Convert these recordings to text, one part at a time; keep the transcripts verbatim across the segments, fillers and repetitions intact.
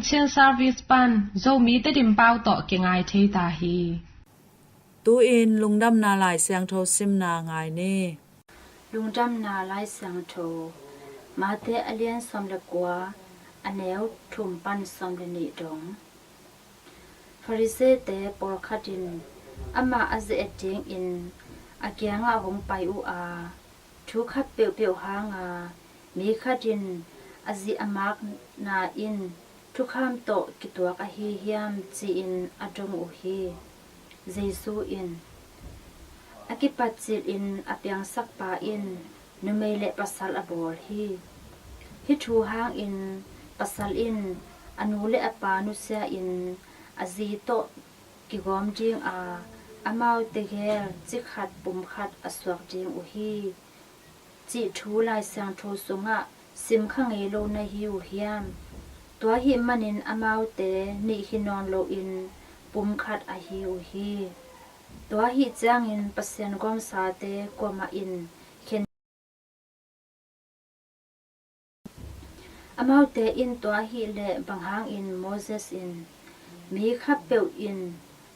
Chin Service pan Zomi Tedim pau tawh kingai thei ta hi. Tu-in Lungdamna Lai Siangtho simna ngai ni. Lungdamna Lai Siangtho, Mate a lian sawm le kua, a neu thum pan sawm le nih dong. Farisee-te pawlkhat in amah a ze-et dingin a kiangah hong pai uh a, thu khat peuhpeuh hanga mi khat in a zi a makna in thukham tawh kituak ahi hiam, ci-in a dong uh hi. Jesu in, a kipat cilin a piangsakpa in numei le pasal a bawl hi. Hih thu hangin pasal in a nu le a pa nusia-in a zi tawh kigawm dinga, amaute gel cikhat pumkhat a suak ding uh hi, cih thu Lai Siangtho sungah sim kha ngei lo na hi uh hiam? Tua ahih manin amaute nih hi nawn loin pumkhat ahi uh hi. Tua ahih ciangin Pasian gawmsate kuamah in khen Amaute in tua ahih leh bang hangin Moses in mi khat peuh in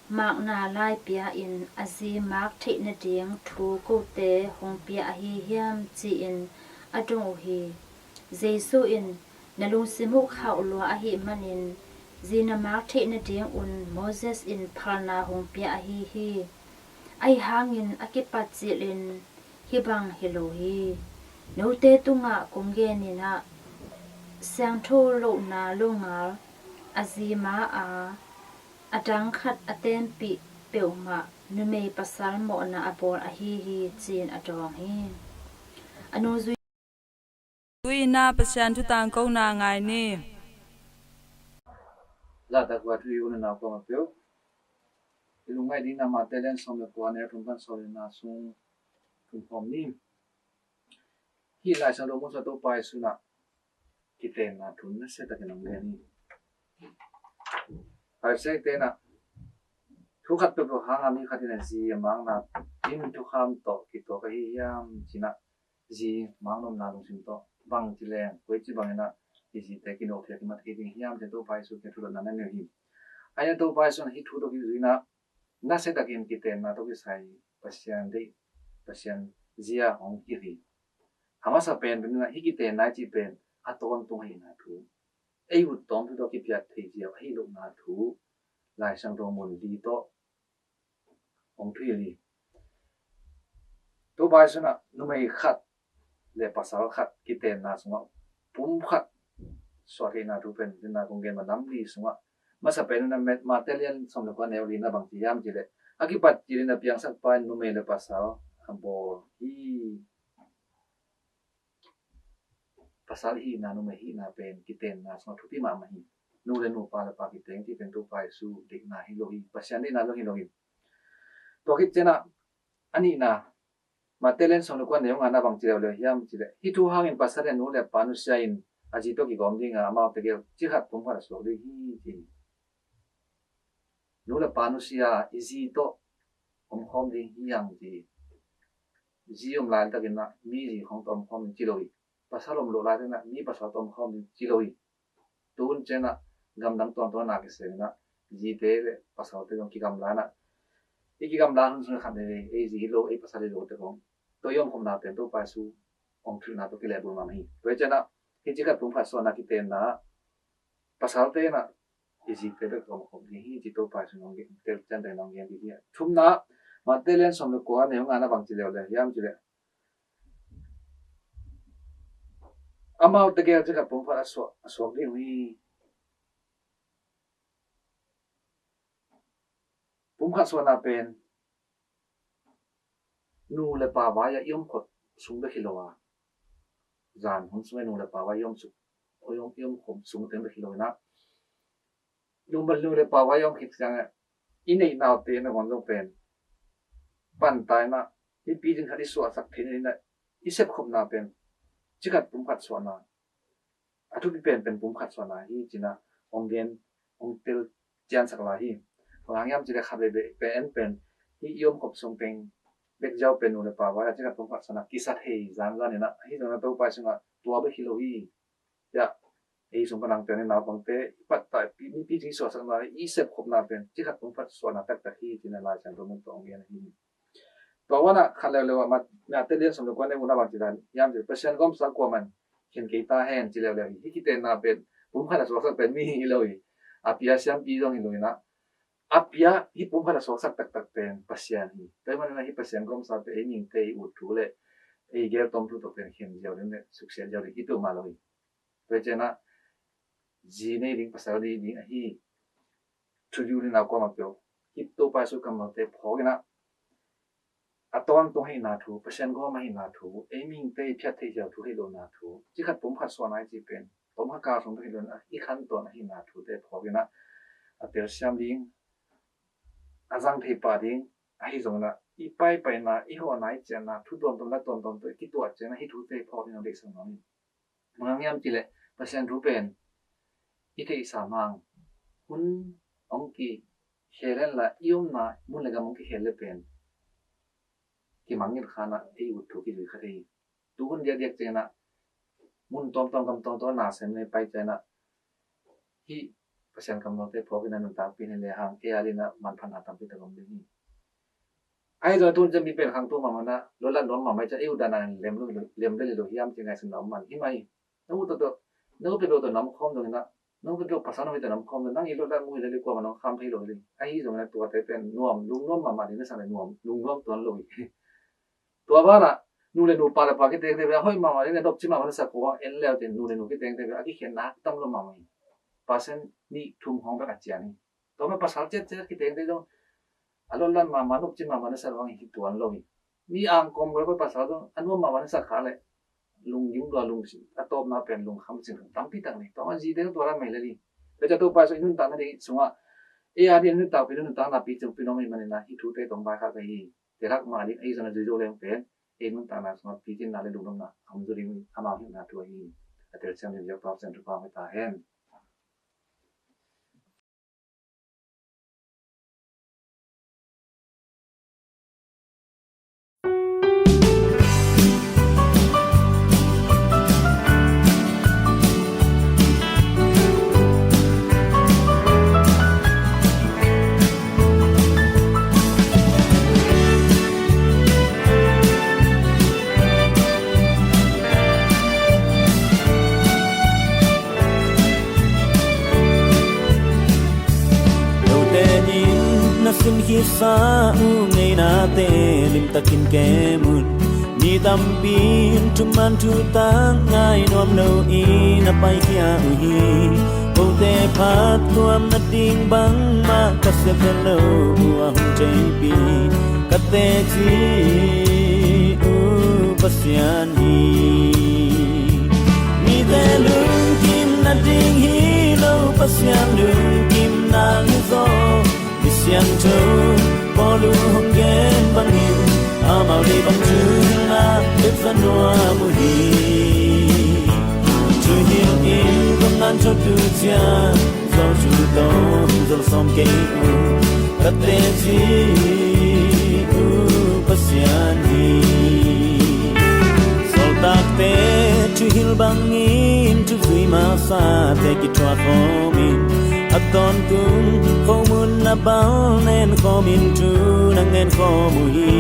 makna lai pia-in a zi mak theih nading thu kote hong pia ahi hiam, ci-in a dong uh hi. Jesu in, na lungsim uh khauh lua ahih manin zi na mak theih nadingun Moses in phalna hong pia ahi hi. Ahi hangin a kipat cilin hih bang hi lo hi. Note tungah kong genin ah, siangtho lohna longal a zi ma-a a dang khat a tenpih peuhmah numei pasal mawhna a bawl ahi hi, ci-in a dawng hi. A nungzui Tu-in ah Pasian thu tangkona ngai ni. Zahtak hua thu i un a nau peuh, i lungngaih dingin ah Mate lian sawm le kua, a neu thum pan sawm le nga sung thum khawm ni. Hih Lai Siangtho mun sungah Topa Jesu in ah kitenna thu nasiatakin hong gen hi. Pharisee-te in ah thu khat peuhpeuh hanga mi khat in a zi a makna in thukham tawh kituak ahi hiam, ci-in ah zi maknopna lungsim tawh bangci leng, koici bangin ah i zite kinawhphiat kimat thei ding hiam, ci-in Topa Jesu kiang thudotna na nei uh hi. Ahi zongin Topa Jesu in hih thu tawh kizui-in ah nasiatakin kitenna tawh kisai Pasian deih, Pasian zia hong hilh hi. A masa pen pen in ah hih kitenna i cih pen a tawntung ahihna thu, ei ut tawmthu tawh kipiat thei ziau ahi lohna thu Lai Siangtho mun li tawh hong thuhilh hi. Topa Jesu in ah numei khat le pasal khat kitenna sungah pumkhat suah theihna thu pen, tua kong gen ma nam li sungah, masa pen in ah Mate lian sawm le kua, a neu lina bang ci hiam cih leh, a kipat cilin a piangsakpa in numei le pasal a bawl hi. Pasal hihna, numei hihna pen kitenna sungah thupi mahmah hi. Nu le nu, pa le pa kiteng cih pen Topa Jesu deihna hi lo hi, Pasian deihna lo hi lo hi. Tua khit ciangin ah a nihna, Mate lian sawm le kua, a neu ngana bang ci leuleu hiam cih leh, hih thu hangin pasal in nu le pa nusia-in a zi tawh kigawm dinga, amaute gel cikhat pumkhat a suak ding hi, ci hi. Nu le pa nusia, i zi tawh omkhawm ding hi hang, ci hi. Zi om laitakin ah mi zi khawng tawh omkhawm ding ci lo hi. Pasal om loh laitakin ah mi pasal tawh omkhawm ding ci lo hi. Tu hun ciangin ah gamdang tuamtuam a kisem in ah zite le pasalte zong kigamla in ah, i kigamla hun sungah khat veivei, ei zi hi lo, ei pasal hi lo te khawng, tua i omkhopna pen Topa Jesu hong thuhilhna tawh kilehbulh mahmah hi. Tua hi ciangin ah hih cikhat pumkhat suahna kitenna pasalte in ah i zite bek tawh omkhop ding hi, ci Topa Jesu in hong gen, tel ciangin hong gen ding hi. Thumna, Mate lian sawm le kua, a neu ngana bang ci leuleu hiam cih leh, amaute gel cikhat pumkhat a suak, a suak ding uh hi. Pumkhat suahna pen nu le pa vai-ah i omkhop sung bek hi lo a, zan hun sungah nu le pa vai-ah i om suk, i om, i omkhop sung teng bek hi lo in ah, nu le pa vai-ah i om khit ciangin i neih naute nangawn zong pen panta in ah, i picing khat i suahsak theih nadingin ah i sepkhopna pen cikhat pumkhat suahna, a thupi penpen pumkhat suahna hi, ci-in ah hong gen, hong tel ciansak lai hi. Bang hang hiam cih leh khat veivei pen, pen hih i omkhop sung teng bek ziau pen nu le pa vai-ah cikhat pumkhat suahna kisa thei zanzan in ah, ahi zongin ah Topa Jesu in ah tua bek hi lo hi. Tua ei sung pan a hong piang naupangte i pattah, mipi tungah i suahsakna, i sepkhopna pen cikhat pumkhat suahna taktak hi, ci-in a Lai Siangtho mun tawh hong gen ahi hi. Tua banah khat leuleu ah, Mate lian sawm le kua, a neu gukna bang ci dan hiam cih leh, Pasian gawmsa kuaman khen kei ta hen, ci leuleu hi. Hih kitenna pen pumkhat a suaksak pen mi hi lo hi. A pia siampi zong hi lo hi-in ah, a pia hih pumkhat a suaksak taktak pen Pasian hi. Tua ahih manin ah hih Pasian gawmsa pen ei mihingte i ut thu le ei gel tawm thu tawh pen khen ziau ding le suksiat ziau ding hi peuhmah lo hi. Tua ciangin ah zi nei ding, pasal nei ding ahi, thu ding uh, nau kuamah peuh, hih Topa Jesu kammalte phawk in ah, a tawntung ahihna thu, Pasian gawm ahihna thu, ei mihingte i phiat theih ziau thu ahih lohna thu, cikhat pumkhat suahna i cih pen, pumkhat kal sung thu ahih lohna, i khantawn ahihna thute phawk in ah, a telsiam ding, a zang thei pah ding, ahi zongin ah i paipaina, i hawhna, i ciahna, thu tuamtuam, la tuamtuam tawh i kituah ciangin ah hih thute phawk ding a deihsak nuam hi. Bang hang hiam cih leh, Pasian thu pen i theihsa hang, hun hong kikhel hen la, i omna mun le gam hong kikhel le pen kimangngilh kha-in ah ei ut thu kizui kha thei hi. Tu hun diakdiak ciangin ah mun tuamtuam, gam tuamtuam na sem le pai ciangin ah hih Pasian kammalte phawk in ah nuntakpih in ah, lehang ei a dingin ah manphatna tampi tak om ding hi. Ahi zongin tu hun ciang mi pen khangto mahmah in ah, lawhlat nuam mahmah ahih ciangin ei ut dan a lem lo, lem vel hi lo hiam ci ngaihsutna om mah hi. Hih mah hi. Na ut tawh, na ut peuhpeuh tawh na om khawm zongin ah, na ut peuhpeuh pasal na om hi tawh na om khawm zongin ah, nang i lawhlat mu hi leh kuamah hong kham thei lo hi. Ahi zongin ah tuate pen nuam, lungnuam mahmah ding na sa leh nuam, lungnuam tuan lo hi. Tua banah nu le nu, pa le pa kitengte bek a hoih mahmah ding le nopci mahmah na sa kua, en le uh teh, nu le nu kitengte bek a kikhenna tam lo mahmah hi. Percent nih thum khawng bek a cian hi. Tua mah pasal ciatciat kitengte zong a lawhlat mahmah, nopci mahmah na sa lo hang hi tuan lo hi. Mi angkawm gol pasal zong a nuam mahmah na sa kha leh lunggim lua, lungsim, a tawpna pen lungkham sin tampi tak nei. Tua mah zite zong tua lam mah hi lel hi. Tua ciang Topa Jesu i nuntakna ding sungah, ei a ding nuntakpih, nuntakna picing pih nuam ahih manin ah hih thute tawh vaikhak ka hi. Telak mah ding, ei zong a zui zo leng pen ei nuntakna sungah picinna le lungdamna a om zo ding, amau hilhna thu ahi hi. A telsiam ding ziau Pasian thupha hong pia ta hen. Note in na sin khitsa uh ngeinate limtakin kem un. Mi tampi in thuman thutak ngai nuam loin a paikhia uh hi. Kote phattuam nading bangmah ka sep vet lo uh a hong theihpih ka teci uh Pasian hi. Mite lungkim nading hi lo, Pasian lungkim nang hi zaw. Mi siangtho Paul uh hong gen bangin, amau deih bang thuhilhna bek za nuam uh hi. Thuhilh in kong ngan thot uh ciang, Zol thu tawh zol sawm kei uh, ka teci uh Pasian hi. Sawltakte thuhilh bangin thuzui maksate kithuah khawmin, a tawntung khomun a bal nen khawmin thu na ngen khawm uh hi.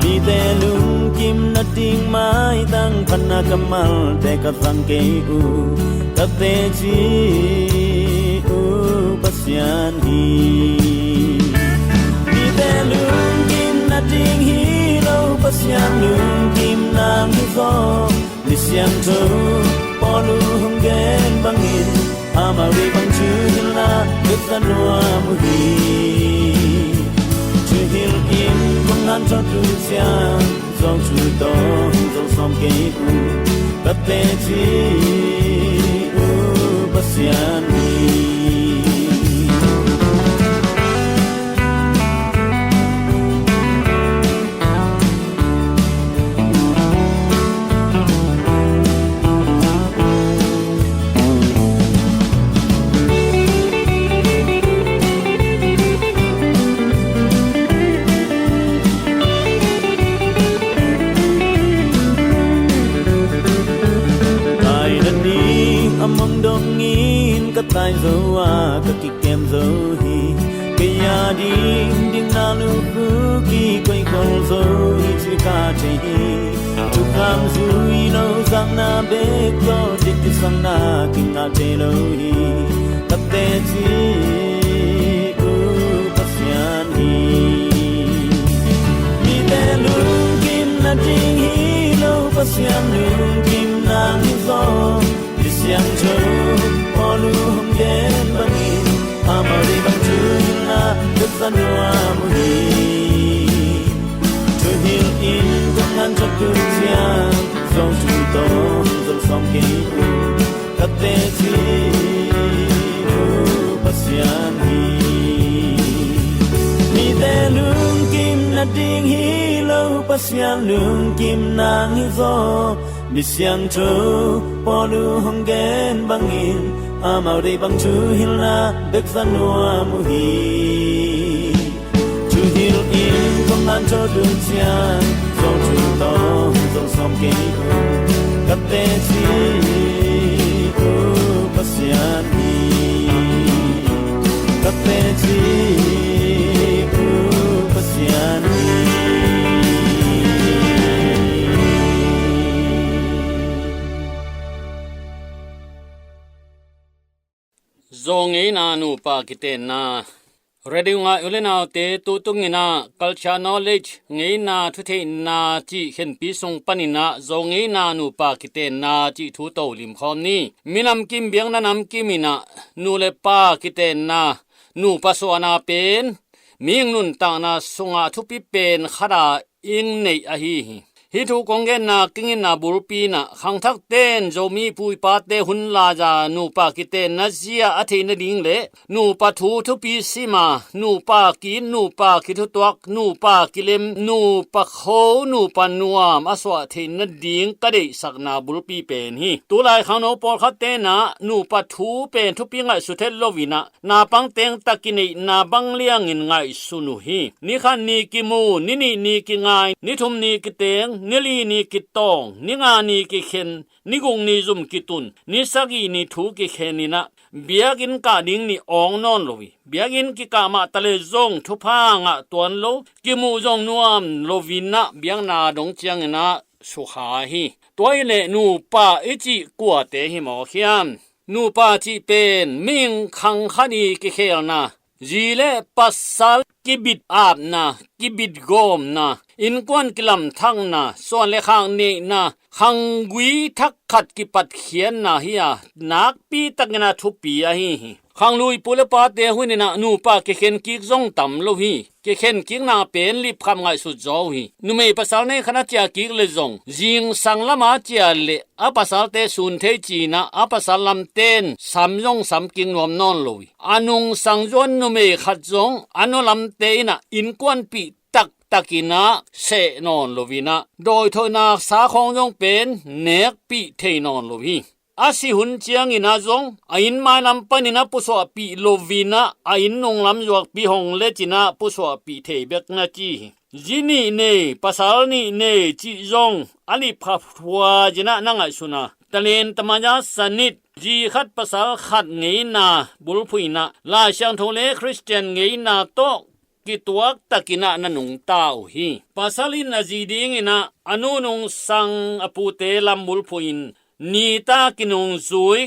Mite lungkim nading maitang phatna kammalte ka zang kei uh, ka teci uh Pasian hi. Mite lungkim nading hi lo, Pasian lungkim nang hi zaw. Mi siangtho Paul uh hong gen bangin, amau deih bang thuhilhna bek za nuam uh hi. Thuhilh in kong ngan thot uh ciang, Zol thu tawh zol sawm kei uh, ka teci uh Pasian hi. Taina ni Taizawh a ka kikem zo hi. Kei a ding dingna lukhu kikoih khol zo hi cih ka thei hi. Thukham zui lo zakna bek tawh dikkisakna kingah thei lo hi. Ka teci uh Pasian hi. Mite lungkim nading hi lo, Pasian lungkim nang hi zaw. Misiangtho Paul uh hong gen bangin, amau deih bang thuhilhna bek za nuam uh hi. Thuhilh in kong ngan thawh tung ciang, Zong thu tawh hong zong sawm kei uh. Ka teci uh Pasian hi. Mite lungkim nading hi lo, Pasian lungkim nang hi zaw. Misiangtho Paul uh hong gen bangin, amau deih bang thuhilhna bek za nuam uh hi. Thuhilh in kong ngan thawh tung ciang, Zong thu tawh hong zong sawm kei uh. Ka teci uh Pasian hi. Ka teci uh Pasian hi. Zawngeina nupa kitenna. Radio ngah u le naute, tu tungin ah Culture Knowledge, ngeina thutheihna cih khenpi sung panin ah zawngeina nupa kitenna cih thu to limkhawm ni. Minam kim biakna nam kim in ah nu le pa kitenna, nupa suahna pen mihing nuntakna sungah thupi pen khat a in neih ahi hi. Hih thu kong genna kingin ah bulpi in ah khangthakte in Zomi pu pate hun lai-a nupa kitenna zia a theih nading le nupa thu thupi sim a, nupa ki-it, nupa kithutuak, nupa kilem, nupa kho, nupa nuam a suah theih nading ka deihsakna bulpi pen hi. Tulai khangno pawlkhatte in ah nupa thu pen thupi ngaihsut het lo in ah, naupang teng tak kineihna bang liangin ngaihsun uh hi. Ni khat ni kimu, ni nih ni kingai, ni thum ni kiteng, ni li ni kitawng, ni nga ni kikhen, ni guk ni zum kitun, ni sagih ni thu kikhen in ah, biakinn kah ding ni awng nawn lo hi. Biakinn kikah mah ta le zong thupha ngah tuan lo, kimuh zong nuam lo in ah, biakna dong ciangin ah sukha hi. Tua hi leh nupa i cih kuate hi mawk hiam? Nupa cih pen mihing khang khat i kikhelna, zi le pasal kibit apna, kibit gawmna, innkuan kilamthakna, suan le khak neihna, khanggui thak khat kipatkhiatna hi a, nakpi takin a thupi ahi hi. Khanglui pu le pate hun in ah nupa kikhen kik zong tam lo hi. Kikhen kikna pen lipkhap ngaihsut zaw uh hi. Numei pasal nei khat a ciah kik le zong, zingsang lam a ciah leh a pasalte sun thei ci-in ah a pasal lamte in sam zong sam kik nuam nawn lo hi. A nungsang zuan numei khat zong a nu lamte in ah innkuanpih taktak in ah seh nawn lo in ah, dawithoihna sa khawng zong pen nekpih thei nawn lo hi. A si hun ciangin ah zong a inn mailam panin a pusuahpih lo in ah, a inn nunglam zuakpi hong lecin ah pusuahpih thei bek na ci hi. Zi nih nei, pasal nih nei cih zong a lipkhap huai in ah na ngaihsun a, talen tamaya sanit, zi khat pasal khat ngeina bulphuh in ah Lai Siangtho le Khristian ngeina tawh kituak takin ah na nungta uh hi. Pasal in a zi dingin ah a nu nungsang a pute lam bulphuh in nita kinungzui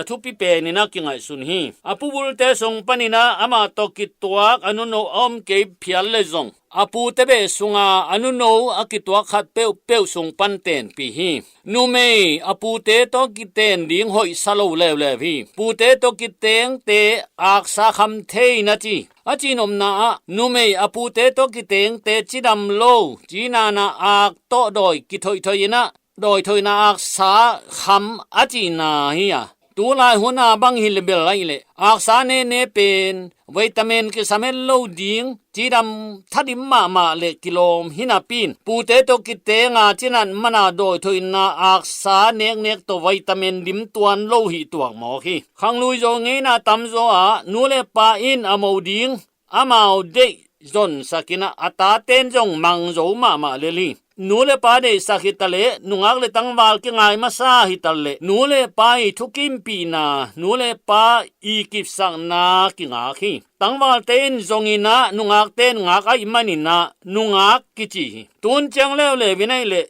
a thupi pen in ah kingaihsun hi. A pu bulte sung panin ah amah tawh kituak a nuno a om kei phial le zong, a pute beh sunga a nuno a kituak khat peuhpeuh sung pan tenpih hi. Numei a pute tawh kiten ding hoihsa lo leuleu hi. Pute tawh kitengte aksa kham thei na ci. A cihnopna ah numei a pute tawh kitengte cidam lo, cinana ak tawh dawi kithoihthoih in ah, dawithoihna aksa kham a cihna hi a, tulai hun a bang hi le bel ahih leh aksa nehne pen vitamin kisam het lo ding, cidam thadim mahmah le kilawm hi napi in, pute tawh kiteng a cinat man a dawithoihna aksa neknek tawh vitamin dim tuan lo hi tuak mawk hi. Khanglui zaw ngeina tamzaw ah nu le pa in a mo ding amau deih zonsak in ah a tate in zong mang zo mahmah lel hi. nu le pa deihsak hi taleh, nungak le tangval kingai masa hi taleh, nu le pa i thukimpihna, nu le pa i kipsakna kingak hi. Tangvalte in zong inah, nungakte in ngak ahih man inah nungak kici hi. Tun ciang leuleu inah leh,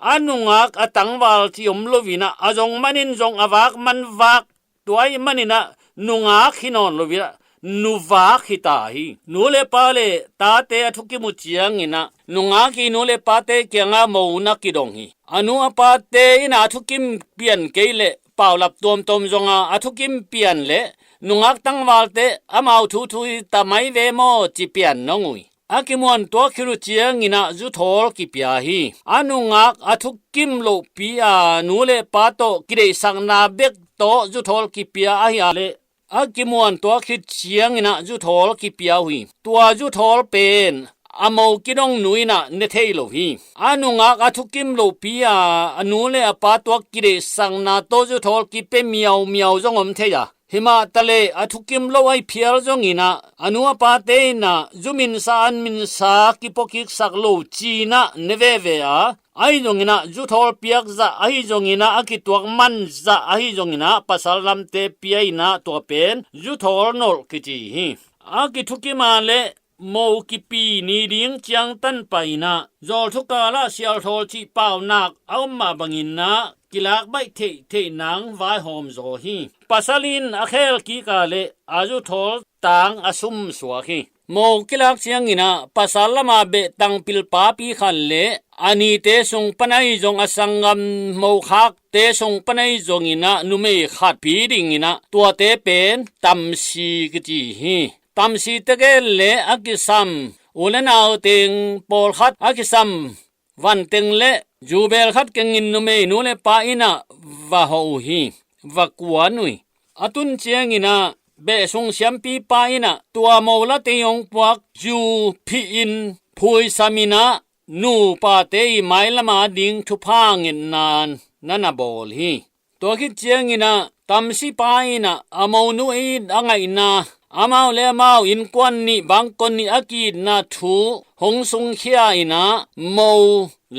a nungak a tangval ci om lo inah, a zong manin zong a vak man vak, tua ahih man inah nungak hi nawn lo inah nuvak hi ta hi. Nu le pa le tate a thukim uh ciang inah, nungak i nu le pate kiangah mo na kidong hi. A nu a pate inah a thukim pian kei leh, paulap tuamtuam zonga a thukim pian leh, nungak tangvalte amau thu thu hi ta mai ve maw ci pian nong uh hi. A kimuan tuak khit uh ciang inah zuthawl kipia hi. A nungak a thukim lohpi a, nu le pa tawh kideihsakna bek tawh zuthawl kipia ahi a leh, a kimuan tuak khit ciang inah zuthawl kipia uh hi. Tua zuthawl pen a mo kidong nu inah ne thei lo hi. A nungak a thukim lohpi a, a nu le a pa tuak kideihsakna tawh zuthawl kipia miaumiau zong om thei a, himah taleh a thukim lo ahi phial zong inah, a nu a pate inah zu minsa an minsa kipuakiksak lo ci inah ne veve a, ahi zong inah zuthawl piak zah, ahi zong inah a kituak man zah, ahi zong inah pasal lamte pia inah tua pen zuthawl nolh kici hi. A kithukim a leh, mo kipi ni ding ciangtan pai inah, zawl thukal ah sialthawl cih paunak a om mah bang inah, kilak baih theihtheih nang vaihawm zaw hi. Pasal in a khel kik a leh, a zuthawl tang a sumsuak hi. Mo kilak ciang inah, pasal lamah beh tangpil papi khat le a nite sung pan ahi zong, a sanggam mokhakte sung pan ahi zong inah numei khat pi ding inah, tuate pen tamsi kici hi. Tamsi tegel le a kisam, u le nau teng pawlkhat a kisam vanteng le zubel khat kengin numei nu le pa inah va hawh uh hi, va kuan uh hi. A tun ciang inah beh sung siampipa inah tua mo latei hong puak zu phih in phuisam inah nupate i mailama ding thupha ngetna na na bawl hi. Tua khit ciang inah tamsipa inah a monu it a ngaihna, amau le amau innkuan nih bangkon nih a ki-itna thu hong sungkhia inah mo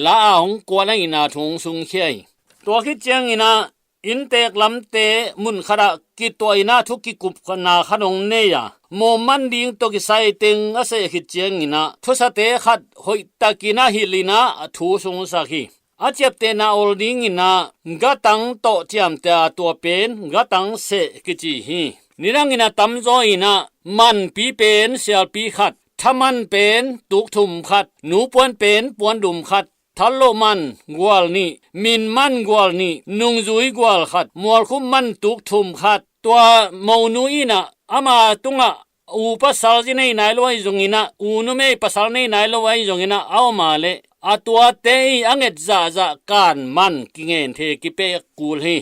la a hong kuan ahihna thu hong sungkhia hi. Tua khit ciang inah inntek lamte mun khatah kituah inah thu kikupna khat hong nei a, mo man ding tawh kisai teng a seh khit ciang inah thusate khat hoihtakin a hilh inah a thu sungsak hi. A ciaptehna ol ding inah gatang tawh ciamteh a, tua pen gatang seh kici hi. Nidang inah tamzaw inah manpi pen sialpi khat, thaman pen tukthum khat, nupuan pen puandum khat, thalloh man gual nih, min man gual nih, nungzui gual khat, mualkhum man tukthum khat. Tua monu inah ama tungah u pasal zi nei nai lo ahi zong inah, u numei pasal nei nai lo ahi zong inah a om a leh, a tuate i a nget zahzah kan man kingen thei kipeh kul hi.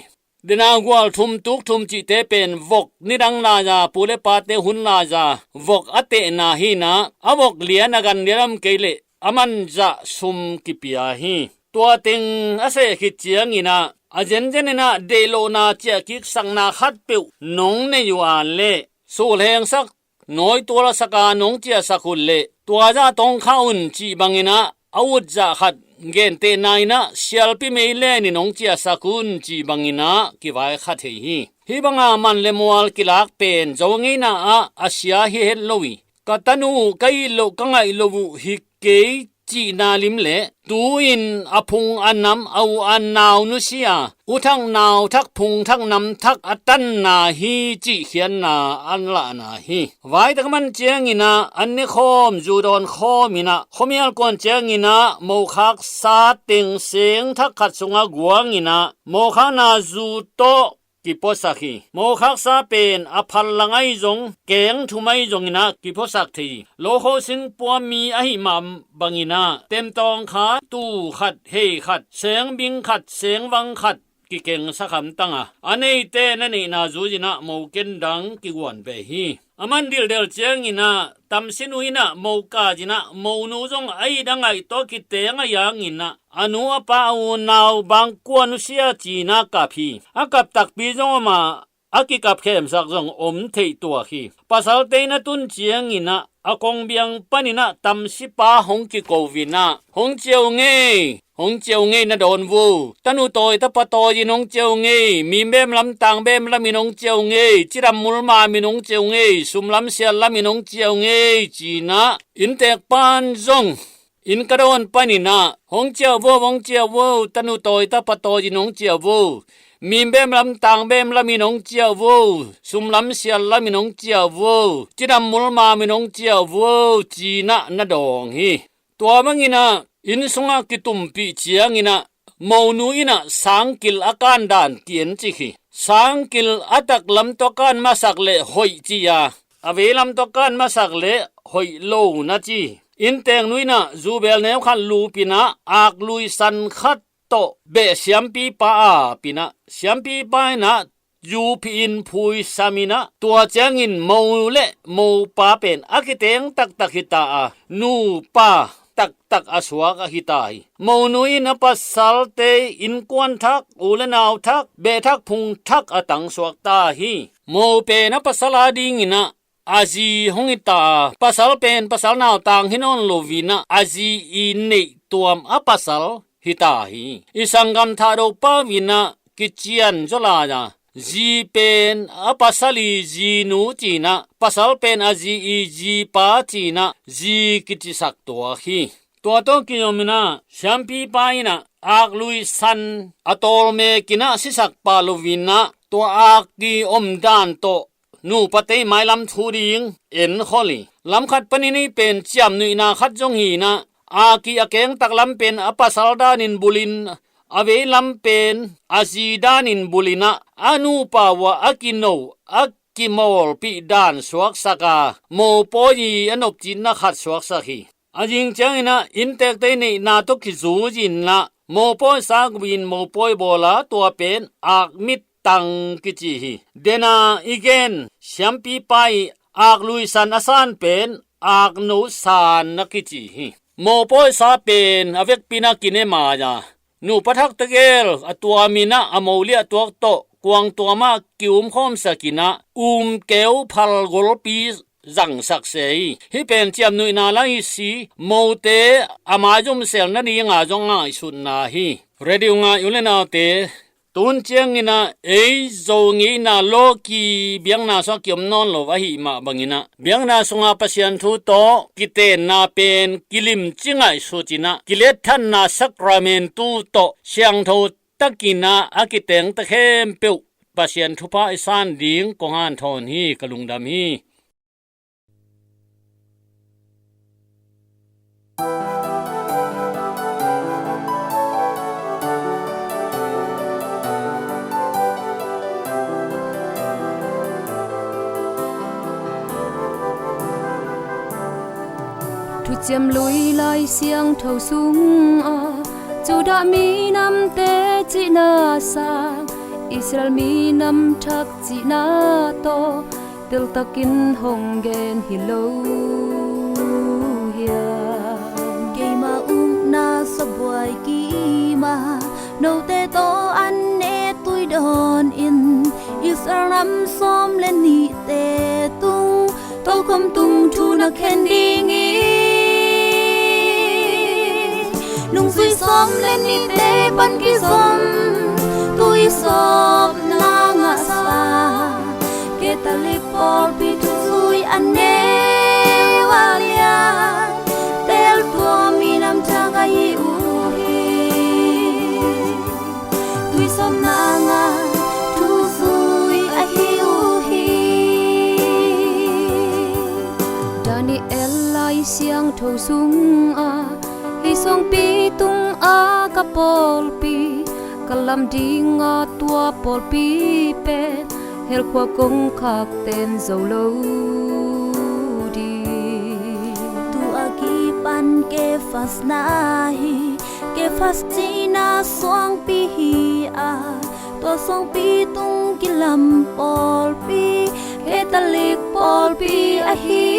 Dena gual thum tukthum cihte pen vok nidang lai-a, pu le pate hun lai-a vok a tehna hi inah, a vok lian a gan lian om kei leh a man zah sum kipia hi. Tua teng a seh khit ciang inah a zenzen inah deihlohna ciahkiksakna khatpeuh nong nei uh a leh, sulhengsak, nawitual a sak a nong ciahsak uh leh tua zah tawng kha un cih bang inah, a ut zah khat gentehna inah sialpi mei len in hong ciahsak un cih bang inah kivai kha thei hi. Hih banga man le mual kilak pen Zo ngeina ah a sia hi het lo hi. Ka tanu uh ka it loh ka ngaih loh uh hi kei cihna lim le tu-in a phung a nam, a u a nau nusia, u thak nau thak phung thak nam thak a tanna hi cih khiatna a lahna hi. Vaitak man ciang inah an ne khawm, zu dawn khawm inah khuamial kuan ciang inah mokhaksa teng seng thak khat sungah guang inah mokhakna zu tawh kipuasak hi. Mokhaksa pen a phallang ahi zong, keng thum ahi zong inah kipuasak thei hi. Lokho singpua mi ahih mah bang inah temtawng khat, tu khat, hei khat, sengbing khat, sengvang khat kikengsak hamtang a, a neite na neihna zui inah mo kendang kiguan ve hi. A man dildel ciang inah tamsinu inah mo kah inah monu zong a it a ngaih tawh kiteng a yang inah a nu a pa a unau bangkua nusia ci inah kap hi. A kap takpi zong om a, a kikapkhemsak zong om theih tuak hi. Pasalte in a tun ciangin ah a kongbiang panin ah tamsipa hong kiko in ah, "Hong cia uh ngei, hong cia uh ngei," na dawn uh. "Tanu tawi tapa tawi in hong cia uh ngei, mi bem lam tang bem lam in hong cia uh ngei, cidam mulmam in hong cia uh ngei, sum lam sial lam in hong cia uh ngei," ci-in ah innteek pan zong inn ka dawn panin ah, "Hong cia uh, hong cia uh, tanu tawi tapa tawi in hong cia uh, mi bem lam tang bem lam in hong cia uh, sum lam sial lam in hong cia uh, cidam mulmam in hong cia uh," ci-in ah na dawng hi. Tua bangin ah inn sungah kitumpih ciangin ah monu in ah sangkil a kan dan ti en cik hi. Sangkil a tak lam tawh kan masak leh hoih ci-a, a vei lam tawh kan masak leh hoih lo na ci. Innteeknu in ah zubel neu khat lup in ah aklui san khat tawh beh siampipa aap in ah, siampipa in ah zu phi-in phuisam in ah, tua ciangin mo le mopa pen a kiteng taktak hi ta a, nupa taktak a suak ahi ta hi. Monu in a pasalte innkuan thak, u le nau thak, beh thak phung thak a tangsuak ta hi. Mo pen a pasal adingin ah a zi hong hi ta a, pasal pen pasal nautang hi nawn lo-in ah a zi i neih tuam a pasal hi ta hi. I sanggam Thahdopa in ah kician zaw lai a, zi pen a pasal i zinu ci-in ah, pasal pen a zi i zipa ci-in ah zi kicisak tuak hi. Tua tawh kizom in ah siampipa in ah aklui san a tawlmek in ah sisak pah lo-in ah, tua ak i om dan tawh nupate mailam thu ding enkhol hi. Lam khat panin hih pen ciamnuihna khat zong hi in ah, ak i a kengtak lam pen a pasal danin bulhin, a vei lam pen a zi danin bulhin ah, a nupa uh a kino a kimawlpih dan suaksak a, mopawi i a nopcitna khat suaksak hi. A zing ciangin ah innteekte i neihna tawh kizui-in ah mopawi sak uh in mopawi bawl a, tua pen ak mit tang kici hi. Dena i gen siampipa i aklui san a san pen akno san na kici hi. Mopawi sa pen a vekpi in ah kine mai a, nupa thak tegel a tuam in ah a mo liahtuak tawh kuang tuam ah ki-umkhawmsak in ah umkeu phal golpi zangsak se hi. Hih pen ciamnuihna la hi si, mote a maizumsel nading a zong ngaihsutna hi. Radio ngai u le naute, tun ciangin ah ei Zo ngeina lawki biakna sungah ki-om nawn lo ahih mah bangin ah, biakna sungah Pasian thu tawh kitenna pen kilimci ngaihsut in ah, kiletthanna sakramentu tawh siangtho takin ah a kitengte khempeuh Pasian thupha i san ding kong hanthawn hi. Ka lungdam hi. Thuciam Lui Lai Siangtho sungah Judah minamte cihna sang Israel minam thak cihna tawh teltakin hong gen hi lo hiam? Keima ukna sabuai kima, note tawh an ne tui dawn in, Israel nam sawm le nihte tung, tokhom tung thu na khen ding hi. Nungzui sawm le nihte pan kizom, tui sawpna ngahsa, Catholic pawlpi thuzui a neu a lian, tel tua minam thak ahi uh hi. Tui sawpna ngah thuzui ahi uh hi. Daniel Lai Siangtho sungah, hih suangpi tungah ka pawlpi, ka lam dingah tua pawlpi pen hell khua kongkhakte'n zo lo ding. Tu a kipan Kephas na hi, Kephas cihna suangpi hi a, tua suangpi tung kilam pawlpi Catholic pawlpi ahi.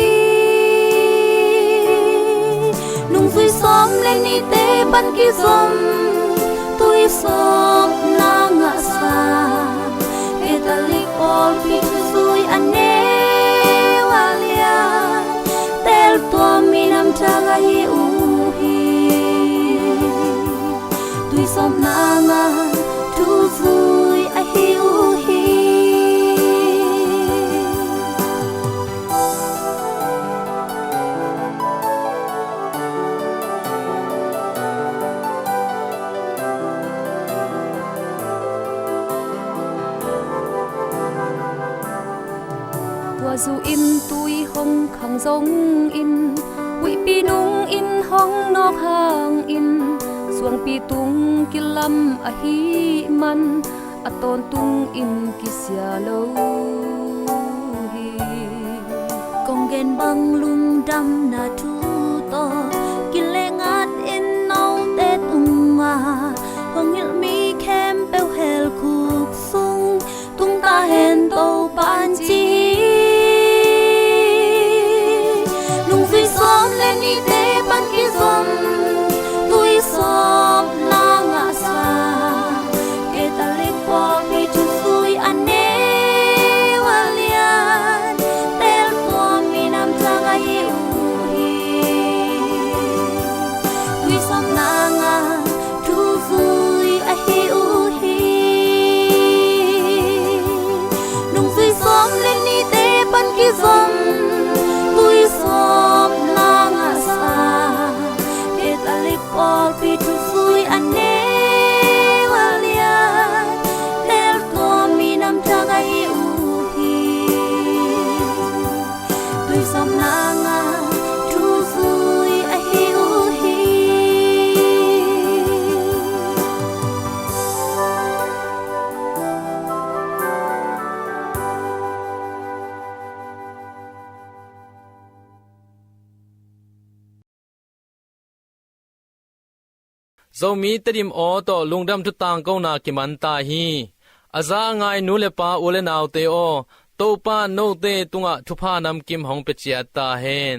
Nungzui sawm le nihte pan kizom, tui sawpna ngahsa, Catholic pawl Tang ahi uh hi. Tuisawpna ngah thuzui ahi uh hi. Tua zu in tui hong khang zongin, huihpi nung in hong nawk hangin, suangpi tung kilam ahih man, a tawntung in kisia lo hi. Kong gen bang lungdamna thu tawh, kileh ngat in note tungah, hong hilh mi khempeuh hell khuk sung tung ta hen Topa'n ci hi. Nungzui sawm le nihte pan kizom, tuisawpna ngahsa Catholic pawlpi thuzui a neu a lian, tel tua minam tang ahi uh hi. Tuisawpna ngah thuzui ahi uh hi. Nungzui sawm le nihte pan kizom, tuisawpna ngahsa Catholic pawlpi thuzui a neu a lian, tel tua minam tang ahi uh hi. Tuisawpna ngah thuzui ahi uh hi. Zomi Tedim aw tawh lungdam thu tangkona kiman ta hi. A za a ngai nu le pa, u le naute aw, Topa note tungah thupha namkim hong pia ciat ta hen.